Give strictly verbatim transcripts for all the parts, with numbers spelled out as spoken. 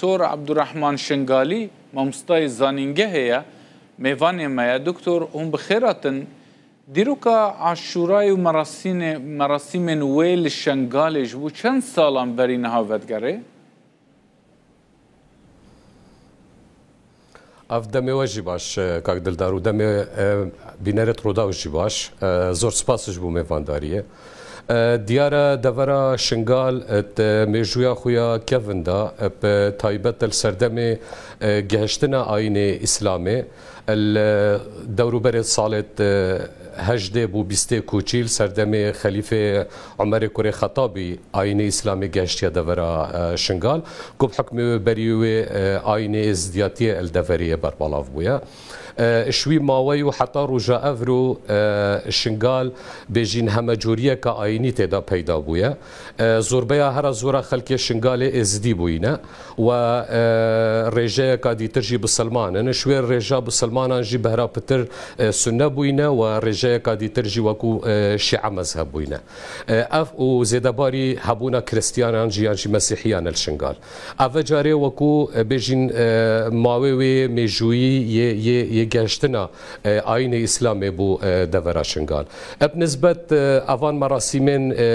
Doktor Abdurrahman Şingalî, mamostayê zanîngehê ye, mêvanê me ye. Doktor, hûn bi xêr hatin. Dîroka Aşûrayê û merasînê-, merasîmên wê li Şengalê ji bo çend salan berî niha vedigerê? Ev demê we jî baş, e, kak Dildar, û demê, e, bînerêt Rûdaw jî baş. E, zor spas ji bo mêvandariyê. E, diyar e devera Şingal, e, di mêjûya xwe ya kevin de, e, bi taybet li serdemê, e, gihiştina ayînê Îslamê, li dewrûberê salê, e, hejdê bû bîstê koçî li serdemê Xelîfê Umerê Kurê Xetabî ayînê Îslamê gehiştiye devera, e, Şingal, ku bi hukmê wê berî wê, e, ayînê êzidiyatiyê li deverê yê berbelav bûye. E, ji wî maweyî û heta roja evro, e, Şingal bêjîn hemecûriyeke ayînî tê de peyda bûye. E, zorbeya hera zora xelkê Şingalê êzidî bûyîne. We, e, rêjeyeka dîtir jî bisilman in. Ji wê rêja bisilmanan jî behra pitir, e, sunne bûyne we rêjeyeka dîtir jî wekû, e, şîe mezheb bûyne. E, ev û zêdebarî hebûna Kristiyanan jî yan jî Mesîhiyan li Şingal. Ev carê wekû, e, bêjîn, e, mawê wê mêjûyî yê, yê, yê gehiştina, e, ayînê Îslamê bû, e, devera Şingal. Bi nisbet, e, evan merasîmên, e,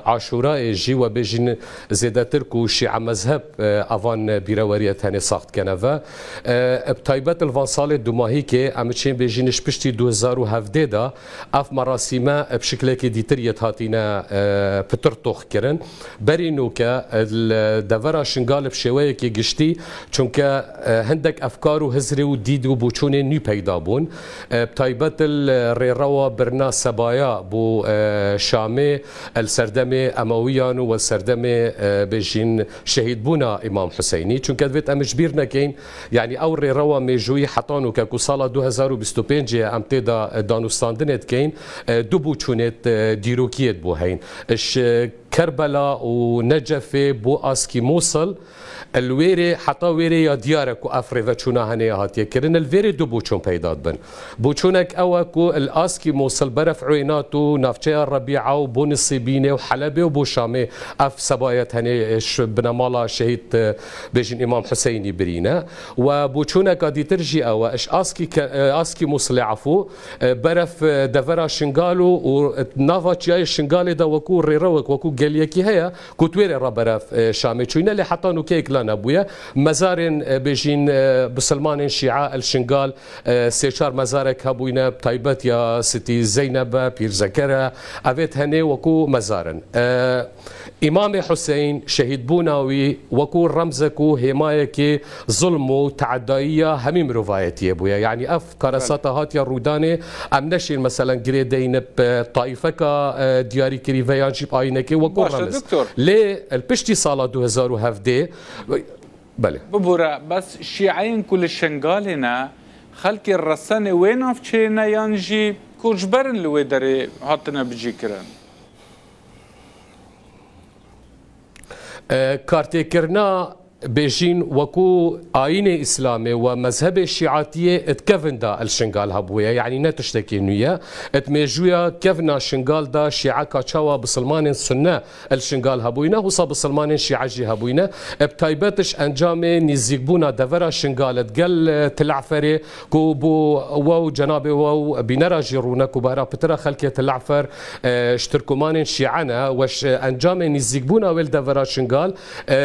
Aşûrayê jî we bêjîn zêdetir ku şîe mezheb, e, evan bîreweriyê tenê sax dikene ve. E, bi taybet li van salê dumahîkê em çên bêjîn ji piştî du hezar û hevdê de ev merasîme bi şiklekî dîtir yê hatîne, e, pitir tox kirin. Berî nûke, e, li devera Şingal bi şêweyekî giştî, çunke, e, hindek efkar û hizrê û dîd û boçûnên nû peyda bûn. E, bi taybet li rêrewa birina Sebaya bo, e, Şamê, el serdemê Emewiyan û el serdemê, e, bêjîn şehîdbûna Îmam Huseynî. Çunke divêt em ji bîr nekeyn, yanî ew rêrewa mêjûyî heta nûke ku sala du hezar û bîst û pêncê em tê de, e, danûstandinê dikeyn, e, du boçûnêt, e, dîrokiyêt bo heyn. Ji Kerbela û Necefê bo askî Mûsil, li wêrê, heta wêrê ya diyar e ku ev rêveçûna henê ya hatiye kirin, li vêrê du boçûn peyda dibin. Boçûnek ew e ku li askî Mûsil beref Uênat û navçeya Rebîa û bo Nisîbînê û Helebê û bo Şamê ev sebayet henê, e, ş-, binemala şehîd, e, bêjin Îmam Huseynî birîne. We boçûneka dîtir jî ew e, ji askî ke-, e, askî Mûsilê efû, e, beref, e, devera Şingal û, û nava çiyayê Şingalê de wekû rêrewek, wekû geliyekî heye, ku di wêrê re beref, e, Şamê çûyne, lê heta nûkeyek la nebûye. Mezarên, e, bêjîn, e, bisilmanên şîa el Şingal, e, sê çar mezarek hebûyne, bi taybet ya Sitî Zeyneb e, Pîr Zeker e, evêt henê wekû mezar in. E, Îmamê Huseyn, şehîdbûna wî wekû remzek û hêmayekê zulm û teedayî ya hemî mirovayetiyê bûye. Yanî ev karesata hatiye rûdanê, em neşên meselen girê deyne bi taîfeka, e, diyarî kirî ve yan jî bi ayînekê wekû Baş e, remz. Doktor. Lê li piştî sala du hezar û hevdê, belê. Bibûre, bes şîeyên ku li Şengalê ne, xelkê resenê wê navçeyê ne yan jî koçber in li wê derê hatine bicîkirin? E, kartêkirina bêjîn wekû ayînê Îslamê we mezhebê şîatiyê di kevin de li Şingal hebûye, yanî ne tiştekî nû ye. Di mêjûya kevna Şingal de şîeka çawa bisilmanên sunne li Şingal hebûyne, wisa bisilmanên şîe jî hebûyne. Bi taybet ji encamê nîzîkbûna devera Şingal di gel, e, Tilaferê, ku bo we û cenabê we û bînera jî rûne ku behra pitira xelkê Tilafer, e, ji Tirkomanên şîe ne, we ji encamê nîzîkbûna wê li devera Şingal, e,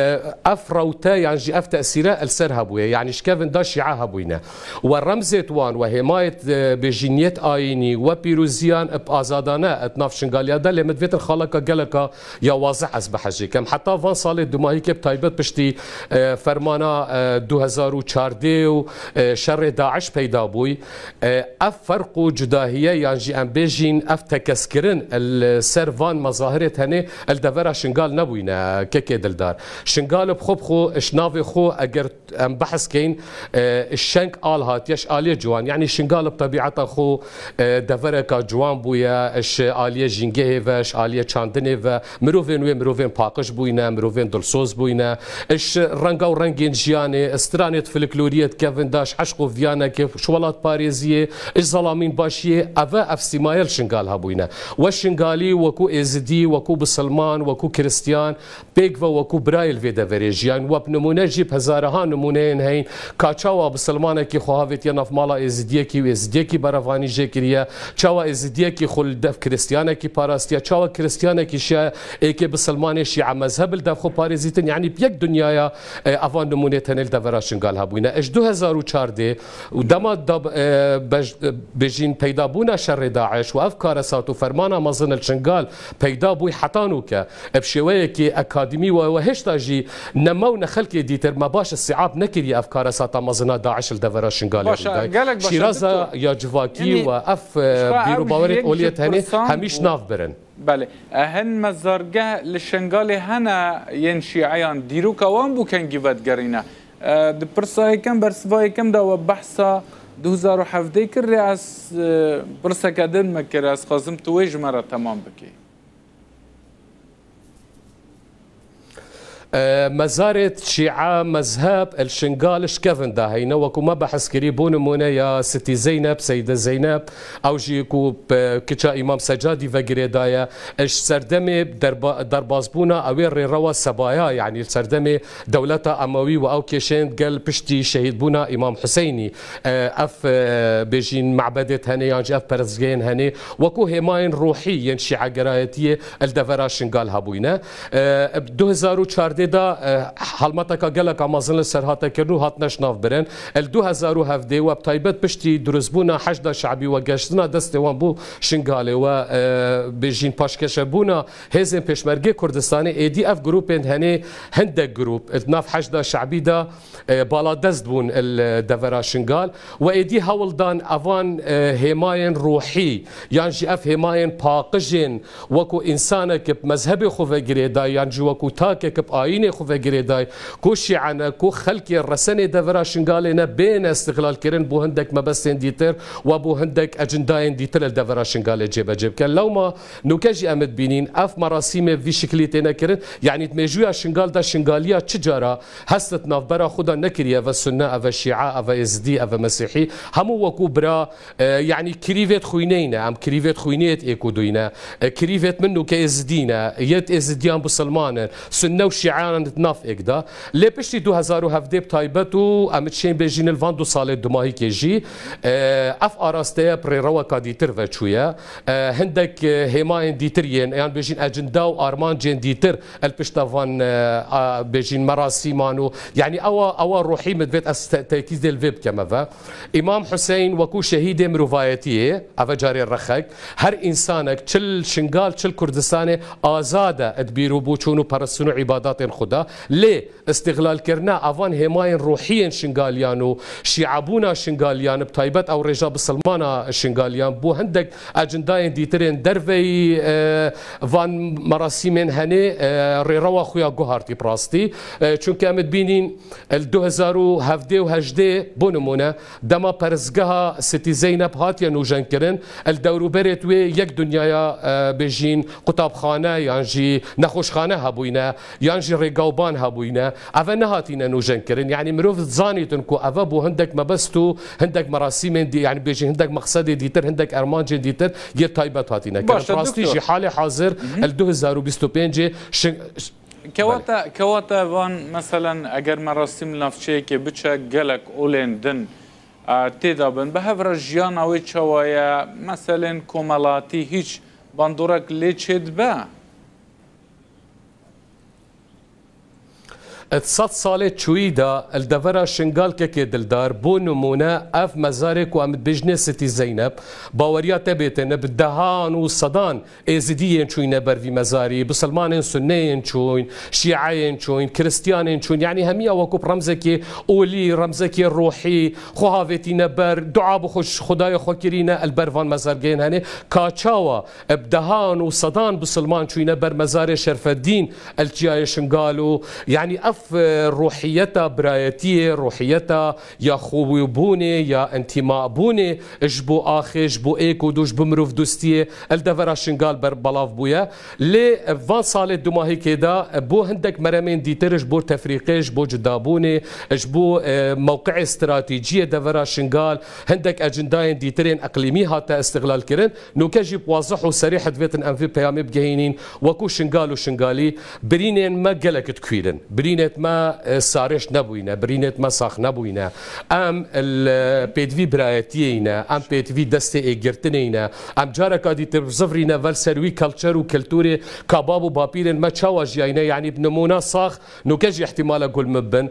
ev rewte yan jî ev tesîre li ser hebûye, yanî ji kevin de şîe hebûyne. We remzêt wan, we hêmayêt, e, bêjîniyet ayînî, we pîroziyan bi azadane di nav Şingaliya de, lê min divêtin xaleka geleka ya wazeh ez behecê kem. Heta van salê dumahîkê bi taybet piştî, e, fermana, e, du hezar û çardê û, e, şerê DAIŞ peyda bûy. E, ev ferq û cudahiye yan jî em bêjîn ev tekeskirin li ser van mezahirê tenê li devera Şingal nebûyne, kekê Dildar. Şingal bi xwe bi xwe ji navê xwe eger em behs keyn, e, şeng al hatiye ji aliyê ciwan. Yanî Şingal bi tebîeta xwe, e, devereka ciwan bûye, ji aliyê jîngehê ve, ji aliyê çandinê ve, mirovên wê mirovên paqij bûyne, mirovên dilsoz bûyne. Ji renga û rengên jiyanê, stranêt folkloriyê di kevin de, ji eşq û viyanekê, ji welatparêziyê, ji zelamînbaşiyê, ev e, ev sîmaye li Şingal hebûyne. We Şingalî wekû êzidî, wekû bisilman, wekû kiristiyan, pêk ve wekû birayê li vê deverê jiyan, we nimûne jî bi hezareha nimûneyên heyîn, ka çawa bisilmanekî xwe havêtiye nav mala êzidiyekî û êzidiyekî berevanî jê kiriye, çawa êzidiyekî xwe li dev kiristiyanekî parastiye, çawa kiristiyanekî şiya êkê bisilmanê şîa mezheb li dev xwe parêzîtin, yanî bi yek dinyaya, e, ava nimûnê tenê li devera Şingal hebûyne. Ji du hezar û çardeh û dema da, e, bej-, e, bêjîn peydabûna şerê DAIŞ û ev karesat û fermana mezin li Şingal peyda bûy heta nûke, e, bi şêweyekî akademî we, we hêşta jî neme û ne xelkê dîtir me baş istiab nekiriye ev karesata mezina DAIŞ li devera Şingalê Baş e, rû dayê. Gelek baş e, Şîraza doktor. Ya civakî Yanî, we ev, e, ji xwe ev bîr û bawerê jiyek oliyê ji tenê pirsan hemî ji û nav birin. Belê. E, hin mezargeh li Şingalê hene yên şîeyan dîroka wan bû kengî vedigerîne. E, di pirsa yekem, bersiva yekem de we behsa du hezar û hevdeh kir, rê ez, e, pirseke din me kir, ez xwazim tu wê ji me re temam bikî. E, mezarê şîa mezheb el Şingal ji kevin de heyne, wekû me behs kirî, bû nimûne ya Sitî Zeynep, Seyde Zeynep, ew jî ku bi kiça Îmam Secadî ve girêdaye, ji serdemê derba-, derbazbûna ew ê rêrewa Sebaya, yanî li serdemê dewleta Emewî û ew kêşên gel piştî şehîdbûna Îmam Huseynî, e, ev, e, bêjîn mebedê tenê yan jî ev perestgehên henê, wekû hêmayên ruhî yên şîegerayetiyê li devera Şingal hebûyne. E, du hezar û çardeh de, e, helmeteka geleka mezin li ser hate kirin û hatine ji nav birin. Li du hezar û hevdeh we bi taybet piştî dirustbûna Heşda Şebî we geştina destê wan bû Şingalê we, e, bêjîn paşkeşebûna hêzên Pêşmergê Kurdistanê êdî ev grûpên henê hindek grûp li nav Heşda Şebî de, e, baladest bûn li devera Şingal. We êdî hewl dan evan, e, hêmayên ruhî yan jî ev hêmayên paqijên wekû însanek bi mezhebê xwe ve girêdayî yan jî wekû takek bi ayînê xwe ve girêdayî ku şîe ne, ku xelkê resenê devera Şingalê ne, bêne îstixlalkirin bo hindek mebestên dîtir we bo hindek ecindayên dîtir li devera Şingalê cêbecê bike. Lewma nûke jî em dibînîn ev merasîmê vî şiklî têne kirin. Yanî di mêjûya Şingal de Şingaliya çi cara hest di navbera xwe de nekiriye, eve sunne, eve şîa, eve êzidî, eve mesîhî. Hemû wekû bira, e, yanî kirîvêt xwîneyî ne, em kirîvêt xwîniyêt êk û duyî ne. E, kirîvêt min nûke êzidî ne, yêt êzidiyan bisilman in, sunne û şîayan di nav êk de. Lê piştî du hezar û hevdeh bi taybet û em çên bêjîn li van du salê dumahîkê jî, e, ev arasteye bi rêreweka dîtir ve çûye. E, hindek, e, hêmayên dîtir yên, yan bêjîn ecinda û armancên dîtir el pişta van, e, a, bêjîn merasîman û, yanî ewa, ewa ruhî min divêt ez te-, tekîzê li vê bikem eve. Îmam Huseyn wekû şehîdê mirovayetiyê, eve carê rexek, her însanek çi li Şingal, çi li Kurdistanê azad e di bîr û bûçûn û perestin û îbadatên xwe de. Lê îstixlalkirina evan hêmayên ruhî yên Şingaliyan û şîebûna Şingaliyan, bi taybet ew rêja bisilmana Şingaliyan, bo hindek ecindayên dîtirên derveyî, e, van merasîmên henê, e, rêrewa xwe ya guhartî bi rastî. E, çunke em dibînîn li du hezar û hevdeh û hejdeh, bo nimûne, dema perestgeha Sitî Zeynep hatiye nûjenkirin, li dewrûberê wê yek dinyaya, e, bêjîn qutabxane yan jî nexweşxane hebûyne, yan jî rêgawban hebûyne. Eve nehatîne nûjenkirin. Yanî mirov dizanîtin ku eve bo hindek mebest û hindek merasîmên dî, yanî bêjî hindek mexsedê dîtir, hindek ermancên dîtir yê taybet hatîne kirin. Baş e, Rastî doktor. Jî halê hazir Hı hı. li du hezar û bîst û pêncê şi-, Kewata, kewata van, meselen, eger merasîm navçeyekê biçe, gelek olên din, e, tê de bin. Bi hev re jiyana wê çawa ye? Meselên komelatî hîç bandorek lê çêdibe? Di sed salê çûyî de li devera Şingal kekê dildar, bo nimûne, ev mezarê ku em dibêjinê Sitî Zeynep, baweriya te bê têne, bi dehan û sedan êzidî yên çûyne ber vî mezarî, bisilmanên sunne yên çûyn, şîe yên çûyn, kiristiyanên çûyn, yanî hemiya wekû bi remzekê olî, remzekê ruhî, xwe havêtîne ber, dua bi xwe ji Xwedayê xwe kirîne, li ber van mezargehên henê, ka çawa bi dehan û sedan bisilman çûyne ber mezarê Şerfeddîn el Çiyayê Şingal û, yanî ev, e, ruhiyeta birayetiyê, ruhiyeta ya xwebûbûnê, ya întîmabûnê ji bo axê, ji bo êk û du, ji bo mirovdostiyê el devera Şingal ber belav bûye. Lê, e, van salê dumahîkê de, e, bo hindek meremên dîtir ji bo tefrîqê, ji bo cudabûnê, ji bo, e, mewqeyê stratejiyê devera Şingal, hindek ecindayên dîtirên eqlîmî hate îstixlalkirin. Nûke jî bi wazih û serîh divêtin em vê peyamê bigehînîn, wekû Şingal û Şingalî birînên me gelek dikuîrin. Birînên Birînêt me, e, sarêş nebûyne, birînêt me sax nebûyne. Em li pêdivî birayetiyê yîne, em pêdivî destê êgirtinê yîne. Em careka dîtir bizivirîne vel ser wî culture û kulturê ka bab û bapîrên me çawa jiyayne, yanî bi nimûna sax, nûke jî ihtimale gul min bin.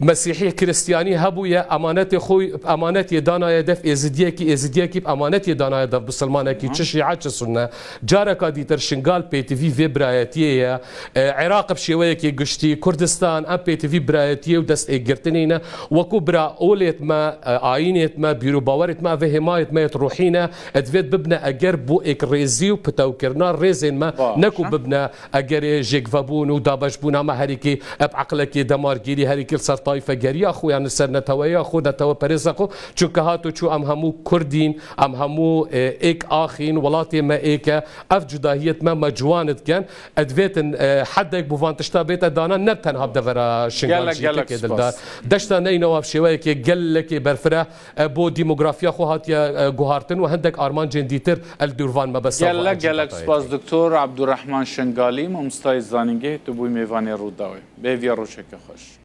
Mesîhî, Kristiyanî hebûye, emanetê xwe, emanetê danaye dev êzidiyekî, êzidiyekî bi emanetê danaye dev bisilmanekî, çi şîa, çi sunne. Careka dîtir Şingal pêtivî vê birayetiyê ye. E, Iraq bi şêweyekê giştî, Kurdistan, em pêtivî birayetiyê û dest êgirtinê ne. Wekû bira olêt me, e, ayînêt me, bîr û bawerêt me, ev ê hêmayêt me yêt ruhî ne. E, divêt bibne eger bo êkrêzî û pitewkirina rêzên me, ne ku bibne egerê jêkvebûn û dabeşbûna me herîkî bi eqlekî demargîrî, herîkî li ser tayfegeriya xwe yan li ser neteweya xwe, neteweperêza xwe. Çunke hat û çû em hemû Kurdîn, em hemû, e, êk axîn, welatê me êk e. Ev cudahiyêt me, me ciwan dikin. E, divêtin, e, hedek bo van tişta bête dana, ne tenha bi devera Şingal jî, gelek, gelek spas. Deşta Neynewa bi şêweyekê gelekê berfireh, e, bo demografiya xwe hatiye, e, guhartin û hindek armancên dîtir el dûrvan me besa. Gelek, gelek spas, Doktor Abdurrahman Şengalî, mamostayê zanîngehê, tu bûyî mêvanê Rûdawê. Bêviya rojeke xweş.